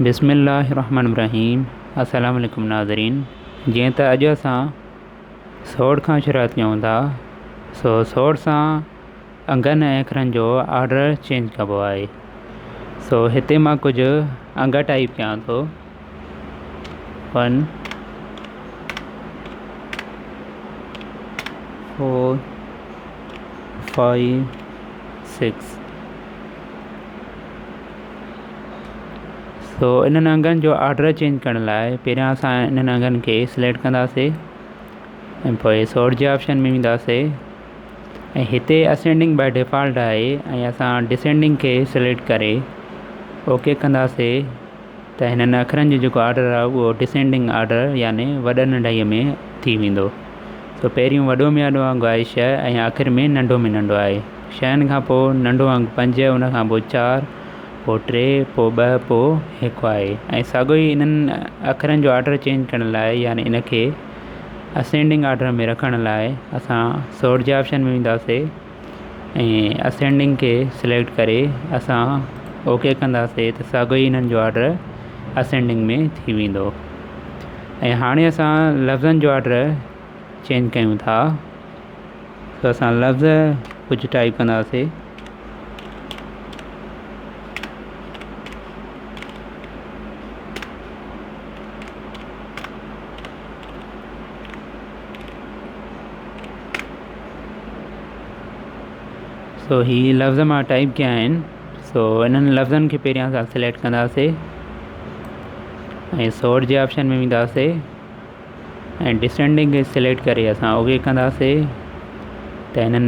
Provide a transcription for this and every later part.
بسم الله الرحمن الرحيم السلام عليڪم ناظرين جيئن ته اڄ اسان سوڙ کان شروعات ڪيون ٿا سو سوڙ سان انگن ۽ اکرن جو آرڊر چينج ڪبو آهي سو هتي مان ڪجهه انگ ٽائيپ ڪيان ٿو 1 4 5 6 سو انهن انگن جو آرڊر چينج ڪرڻ لاء پهريان اسان انهن انگن کي سليڪٽ ڪنداسي ۽ پوء سورٽ جي آپشن ۾ وينداسي ۽ هتي اسينڊنگ باء ڊيفالٽ آهي ۽ اسان ڊسينڊنگ کي سليڪٽ ڪري اوڪي ڪنداسي ته هنن اکرن جو جيڪو آرڊر آهي اهو ڊسينڊنگ آرڊر يعني وڏ ننڍائي ۾ ٿي ويندو. سو پهريون وڏو ۾ وڏو انگ آهي ڇهه ۽ آخر ۾ ننڍو ۾ ننڍو آهي. ڇهن کان پوء ننڍو انگ پنج، ان کان پوء چار، پوء ٽي، پوء ٻه، پوء هڪ آهي ۽ ساڳيو ئي انهن اکرن جو آرڊر چينج ڪرڻ لاء يعني ان کي اسينڊنگ آرڊر ۾ رکڻ لاء اسان سورٽ جي آپشن ۾ وينداسي ۽ اسينڊنگ کي سليڪٽ ڪري اسان اوڪي ڪنداسي ته ساڳيو ئي انهن جو آرڊر اسينڊنگ ۾ ٿي ويندو. ۽ هاڻي اسان لفظن جو آرڊر چينج ڪيون ٿا ته اسان لفظ ڪجهه ٽائپ ڪنداسي. سو هي لفظ مان ٽائپ ڪيا آهن. سو انهن لفظن کي پهريان اسان سليڪٽ ڪنداسي ۽ سورٽ جي آپشن ۾ وينداسي ۽ ڊسينڊنگ کي سليڪٽ ڪري اسان اوڪي ڪنداسي ته انهن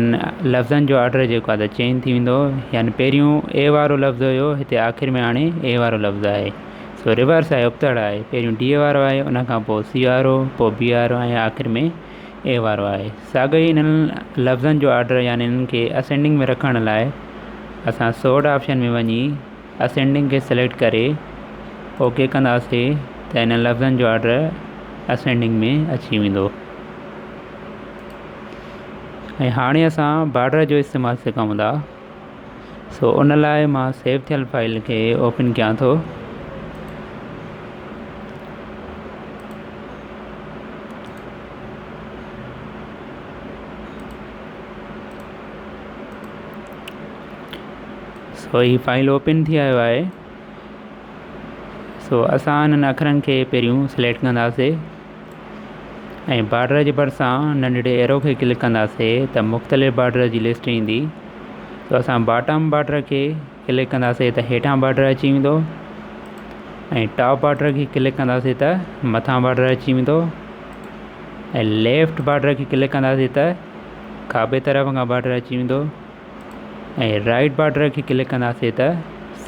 لفظن جو آرڊر جيڪو آهي ته چينج ٿي ويندو يعني پهريون اي وارو لفظ هيو هتي آخر ۾ هاڻي اي وارو لفظ آهي سو ريورس آهي ابتڙ آهي پهريون ڊي وارو آهي ان کان پوء سي وارو پوء بي وارو ۽ آخر ۾ اي وارو آهي. ساڳيو ئي انهن لفظن جو آرڊر يعني انهن کي اسينڊنگ ۾ رکڻ لاء اسان سورٽ آپشن ۾ وڃي اسينڊنگ کي سليڪٽ ڪري اوڪي ڪنداسي ته انهن لفظن جو آرڊر اسينڊنگ ۾ اچي ويندو. ۽ هاڻي اسان بارڊر جو استعمال سکون ٿا. سو ان لاء مان سيو ٿيل فائل کي اوپن ڪيان ٿو. سو هي فائل اوپن ٿي آيو آهي. سو اسان انهن اکرن کي پهريون سليڪٽ ڪنداسي ۽ بارڊر جي ڀرسان ننڍڙي ايرو کي ڪلڪ ڪنداسي ته مختلف بارڊر جي لسٽ ايندي. سو اسان باٽم بارڊر کي ڪلڪ ڪنداسي ته هيٺان بارڊر اچي ويندو ۽ ٽاپ بارڊر کي ڪلڪ ڪنداسي ته مٿان بارڊر اچي ويندو ۽ ليفٽ بارڊر کي ڪلڪ ڪنداسي ته کاٻي طرف کان بارڊر اچي ويندو ۽ رائٽ بارڊر کي ڪلڪ ڪنداسي ته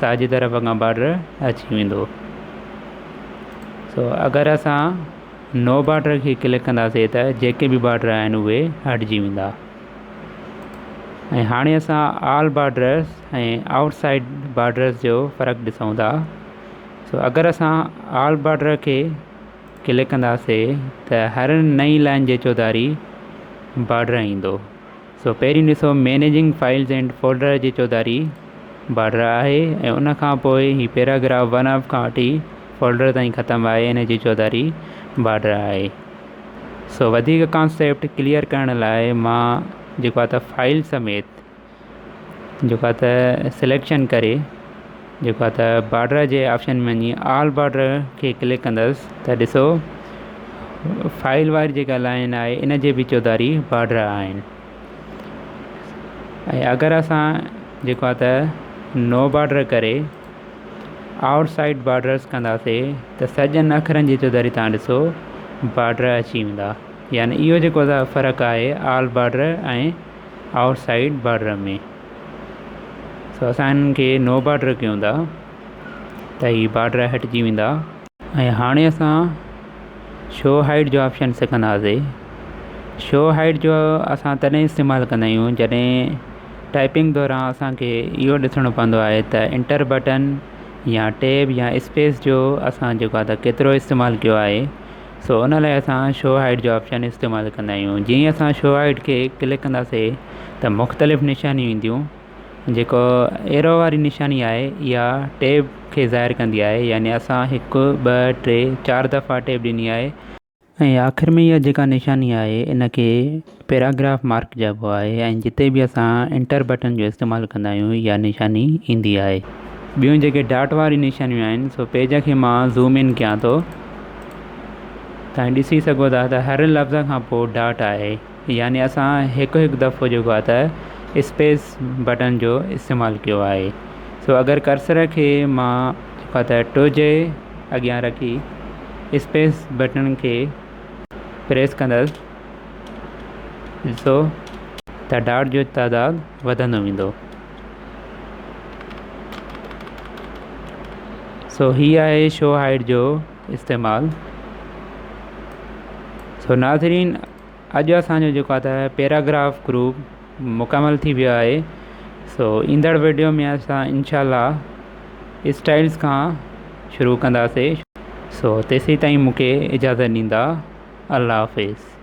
ساڄي طرف کان بارڊر اچي ويندو. سو اگر اسان نو بارڊر کي ڪلڪ ڪنداسي ته جيڪي به بارڊر آهن اهي هٽجي ويندا. ۽ هاڻي اسان آل بارڊرس ۽ آئوٽ سائيڊ بارڊرس جو فرق ڏسون ٿا. سو اگر اسان آل بارڊر کي ڪلڪ ڪنداسي ته هر نئين لائن جي چوڌاري بارڊر ايندو. سو پهرين ڏسو مينيجنگ فائلز اينڊ فولڊر جي چوڌاري بارڊر آهي ۽ ان کان پوء هي پيراگراف ون آف کان وٺي فولڊر تائين ختم آهي ان جي چوڌاري بارڊر آهي. سو وڌيڪ ڪانسيپٽ ڪليئر ڪرڻ لاء مان جيڪو آهي ته فائل سميت جيڪو آهي ته سليڪشن ڪري جيڪو آهي ته بارڊر جي آپشن ۾ وڃي آل بارڊر کي ڪلڪ ڪندس ته ڏسو فائل واري جيڪا لائن آهي ان جي به چوڌاري بارڊر آهن ۽ اگر اسان جيڪو آهي ته نو بارڊر ڪري آئوٽ سائيڊ بارڊرس ڪنداسي ته سڄن اکرن جي چوڌاري تان ڏسو بارڊر اچي ويندا يعني اهو جيڪو فرق آهي آل بارڊر ۽ آئوٽ سائيڊ بارڊر ۾. سو اسان هنن کي نو بارڊر ڪيون ٿا ته هي بارڊر هٽجي ويندا. ۽ هاڻي اسان شو هائيڊ جو آپشن سکنداسي. شو هائيڊ جو اسان تڏهن استعمال ڪندا آهيون جڏهن ٽائپنگ دوران اسان کي اهو ڏسڻو پوندو آهي ته انٽر بٽن يا ٽيب يا اسپيس جو اسان جيڪو آهي ته ڪيترو استعمال ڪيو آهي. سو ان لاء اسان شو هائيڊ جو آپشن استعمال ڪندا آهيون. جيئن ئي اسان شو هائيڊ کي ڪلڪ ڪنداسي ته مختلف نشانيون اينديون. جيڪو ايرو واري نشاني آهي اها ٽيب کي ظاهر ڪندي آهي يعني اسان هڪ ٻه ٽي چار دفعا ٽيب ڏني آهي. ۽ آخر ۾ اها جيڪا نشاني آهي ان کي پيراگراف مارڪ چئبو آهي ۽ جتي به اسان انٽر بٽن جو استعمال ڪندا آهيون اها نشاني ايندي آهي. ٻيون جيڪي ڊاٽ واري نشانيون آهن سو پيج کي مان زوم ان ڪيان ٿو تان ڏسي سگهو ٿا ته هر لفظ کان پوء ڊاٽ آهي. يعني اسان هڪ هڪ دفعو جيڪو آهي ته اسپيس بٽن جو استعمال ڪيو آهي سو اگر ڪرسر کي مان جيڪو آهي ته ٽو جي اڳيان رکي اسپيس بٽن کي پريس ڪندس ڏسو ته ڊاٽ جو تعداد وڌندو ويندو. سو هي آهي شو هائيڊ جو استعمال. سو ناظرين اڄ اسان جو جيڪو آهي ته پيراگراف گروپ مڪمل ٿي ويو آهي سو ايندڙ ويڊيو ۾ اسان انشاء الله اسٽائلز کان شروع ڪنداسي سو تيسين تائين مونکي اجازت ڏيندا الله حافظ.